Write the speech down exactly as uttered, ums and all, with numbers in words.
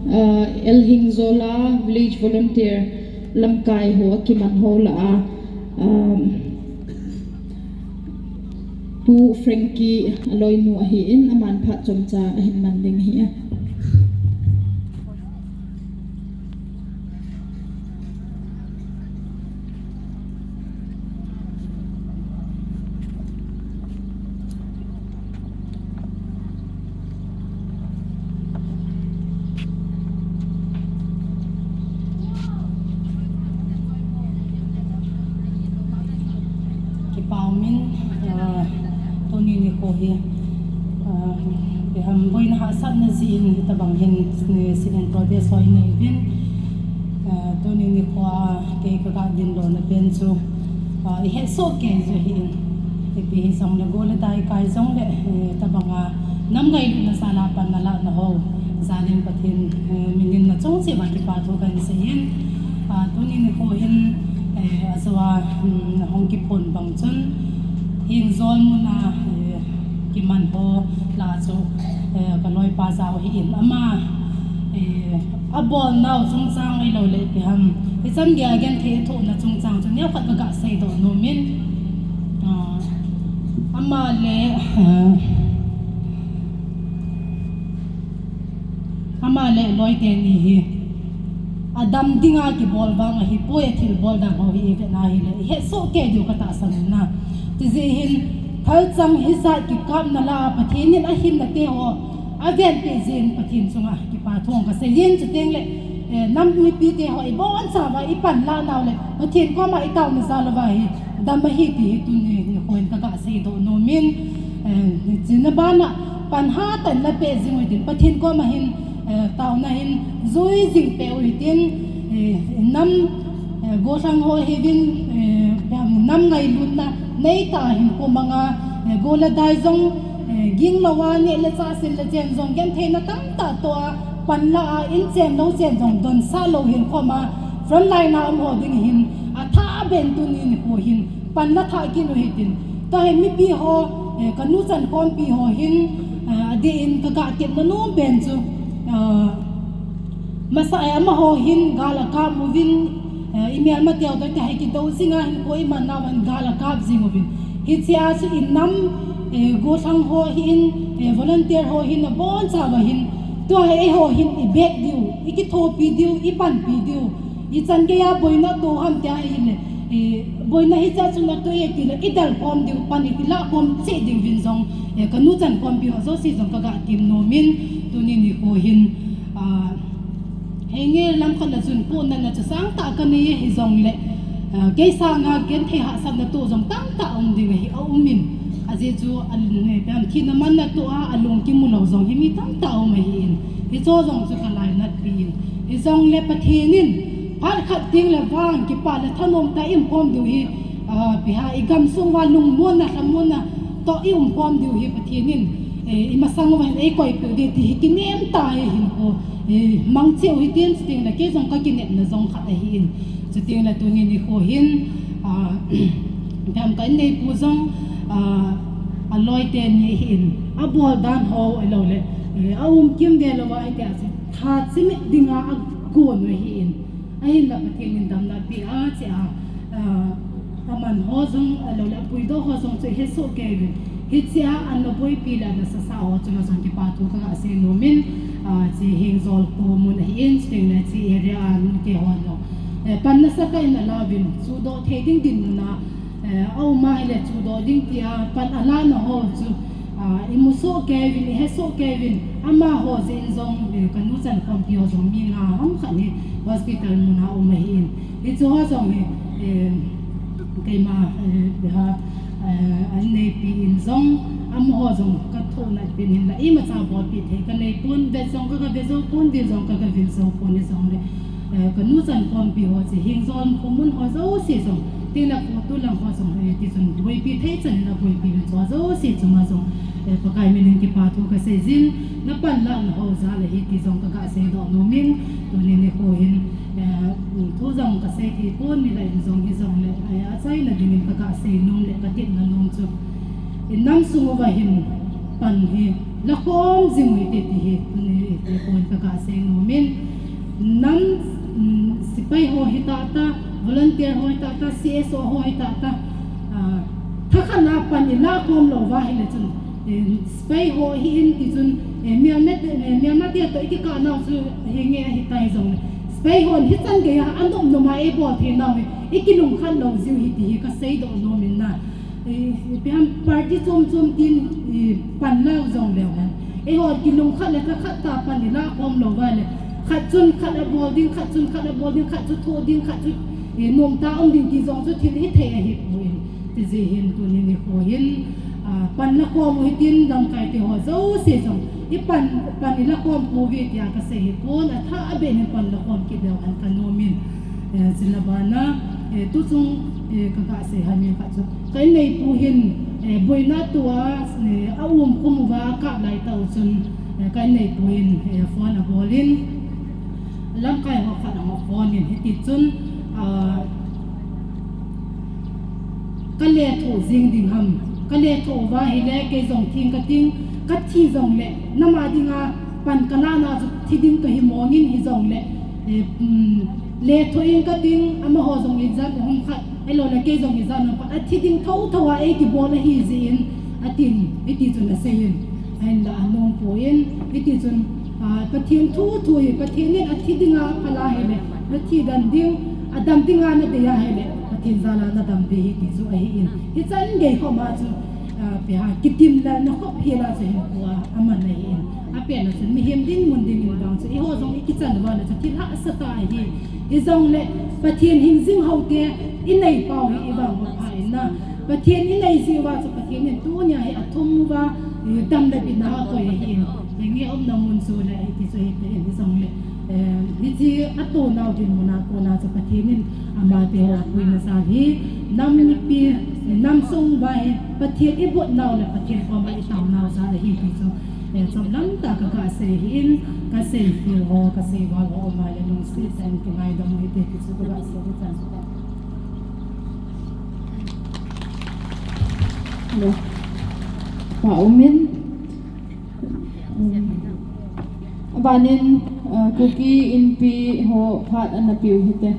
Uh, L Hingzola, Village Volunteer, lamkai ho, akiman ho lah a, um, Pu Frankie, aloinu ahin, aman phat chomcha ahin man ding ahi. Kipa umin, ah, tuni nikho hi, ah, ipi ham boina hahsatna jeh in hitabang hin, eh, sit-in protest ho inei uvin, ah, tuni nikho a kei kaga dinlona pen chu, ah, ihet soh kei jeh ahin, ipi hijongle go le dai kai jongle, eh, tabanga nam ngailutna jal a panna lahna ho jal in Pathen, eh, minin nachung cheh uva kipa thu kahin seiyin, ah, tuni nikho hin, eh, ajo a, um, hung kiphon bang chun, Hingjol mun a, eh, kiman ho lah a chu, eh, kaloipa jao ahin ama, eh, abolnau chungchang ahilouleh ipi ham, ichan geiya genthei thohna chungchang chu neokhat kaga seidoh nomin, ah, ama le, ah, ama le aloite ni hi adam dinga kibol vang ahipoi, athilbol dan ho hi ivet na ahile ihet soh kei diu katahsan in na. Chujeh hin thalchang hijat kikapna lah a Pathen in ahinna te ho avenpeh jeh in Pathen chunga kipa thu kaseiyin, chutengle, eh, nam mipite ho ibonchauva ipanlah nau le Pathen koma itaona jal uva hi dam ahi ti hi tuni nikho hin kaga seidoh nomin, eh, hiche na bana pan hatah in napeh jing u hitin Pathen koma hin, eh, taona hin jui jing peh u hitin, eh, nam, eh, gollhang ho hiuvin, eh, nam ngailutna neitah a hinkho manga, eh, go le dai jong, eh, ging louva neh le chah, sil le chen jong gentheina tamtah toh a panlah a inchen louchen jong donsah lou hinkho ma frontline a umho ding hin athah beh in tuni nikho hin panla thah kit u hitin. Tua hi mipi ho, eh, kanu chankhompi ho hin, eh, adeh in kaga tepna nom pen chu, ah, masa, eh, amaho hin gal akap uvin, eh, imelmateu toh tia hi kidou jinga hinkho iman nauva hin gal akap jing uvin. Hichea chu inam, eh, gollhang ho hin, eh, volunteer ho hin abonchauva hin, tua hi eiho hin iback diu, ikithopi diu, ipanpi diu, ichan geiya boina atoh ham tia ahile, eh, boina hichea chun atoh e tile idel khom diu, pan ikilah khom cheh diuvin jong, eh, kanu chankhompi ho jouse jong kaga tem nomin, tuni nikho hin, ah, henge lamkhat a chun pohnatna chu sangtah kanei e, hijongle, ah, kei sanga genthei hahsatna toh jong tamtah um ding ahi, aumin, ajeh chu, eh, thina manna toh a alung kimu lou jong hi mi tamtah um ahin, hicheho jong chu kalainatpi in, hijongle Pathen in phat khat tengle vang kipah le thanom tah a i umkhom diu hi, ah, ipi ham, igamsung uva lungmonna, lhamonna toh i umkhom diu hi Pathen in, eh, imasang uva hin eikoipeh u ding ti hi kinem tah e, hinkho, eh, mangcheh u hitin, chutengle kei jong kakinepna jong khat ahin, chutengle tuni nikho hin, ah, ipi ham, ka inneipu jong, ah, aloi teni ahin, abol dan ho ahiloule, eh, aum kimvel louva hitia chu tha chimit dinga agon u ahin, ahinla Pathen in damna apeh a cheh a, ah, aman ho jong ahiloule apuidoh ho jong chu ihet soh kei uvin, hichea ana boipi le ana sasa ho chunga jong kipa thu kaga sei nomin, ah, hiche Hingjol kho mun ahin, chutengle hiche area a nute ho jong, eh, pan nasatah in alauvin, chuhdoh thei ding dinmun a, eh, aum ahile chuhdoh ding tia pan alahna ho chu, ah, imu soh kei uvin, ihet soh kei uvin, amaho jeh in jong, eh, kanu chankhompi ho jong mi nga ham khat hi hospital mun a um ahin, hicheho jong hi, eh, keima, eh, ipi ham, eh, inneipi in jong, amaho jong kathohnat pen hinla imacha bolpeh thei kaneipon, vet jong kaga vet joupon, vil jong kaga vil joupon, hijongle, eh, kanu chankhompi ho, hiche Hingjol kho mun ho jouse jong, tengle kho tolang ho jong, eh, tichun boipi thei chan in aboipi uvin, hicheho jouse chunga jong, eh, Pakai minin kipa thu kaseijin, napanlahna ho jal ahi ti jong kaga seidoh nomin, tuni nikho hin, eh, thu jong kasei theipon, milah in jong hijongle, eh, achaina dingin kaga sei nom le katepna nom chu, inam sung uva hin pan hi Lakhom jing u hite ti hi, tuni hi point ka kasei nom in. Nam, mm, sepai ho hita ta, volunteer ho hita ta, C S O ho hita ta, ah, thakhat na pan i lakhom lou va hile chun, eh, sepai ho hi in ti chun, eh, Myanmar te, eh, Myanmar te toh i kikah nau chu hi nge ahi tai jong le. Sepai hon hichan gei a, anom nom a eibol thei nau hi, i kilungkhat lou jiu hi ti hi kasei doh nom in na. Eh, ipi ham party chom chom tin, eh, pan lou jong leu hen. Eiho kilungkhat le thakhat ta pan i lakhom lou va le. Khat chun khat abol ding, khat chun khat abol ding, khat chu thoh ding, khat chu, eh, nom ta um ding ti jong chu thil hithei ahi poi. Ti jeh hin tuni nikho hin, ah, pan lakhom u hitin lamkai te ho jouse jong. I pan, pan i lakhom pouve tia kasei hi pon, athah a beh in pan lakhom kit leu hen kanom in. Eh, chuna bana, eh, tuchung, eh, ka, kasei ham in khat chu. Ka inneipu hin, eh, boina tua, eh, aum khum uva akap lai tah u chun, eh, ka inneipu hin, eh, phone abol in. Lamkai ho khat ahung phone in hiti chun, ah, ka lethuh jing ding ham. Ka lethuh uva hile kei jong theng kating, kathi jong le, nama dinga pan kalah na chu thi ding kahi mong in hijong le, eh, um, lethuh in kating, amaho jong ijat hung khat, ahilou le kei jong ijat hung khat, athi ding thotho a eikibol ahi jeh in, atin, hiti chun asei in. Ahinla anom poi in, hiti chun, ah, Pathen thu thu hi, Pathen in athi dinga aphala hile, nathi dan ding, adam dinga nadei a hile, Pathen jal a nadam ding ahi ti chu ahi in. Hichan gei khop ma chu, ah, ipi ham, kitim lal na khop hi la chu hin pu a, aman ahi in. Apen a chun mihem dinmun ding in vang chu, eiho jong i kichan uva le chu thil hahsa tah ahi. Hijong le, Pathen hingjing ho te, i nei pau hi i vang uva pha in na. Pathen i nei jiu va chu Pathen in tunia hi athum uva, eh, dam le bitna akoi ahi in. Henge umna mun chu le, hiti chu hiti in hijong le, eh, hiche ato nau dinmun a kona chu Pathen in ama te ho puina jal hi, nam mipi, nam sung uva hi, Pathen i bot nau le Pathen koma i tao nau jal ahi ti chu, eh, chomlam tah a ka, kasei hi in, kasei feel ho, kasei val ho, ama le lungset tah in kingaidam u hite ti chu ka, kasei hi chan. Hello. Pa umin. Um, abanin, uh, Kuki Inpi ho phat ana peh u hite.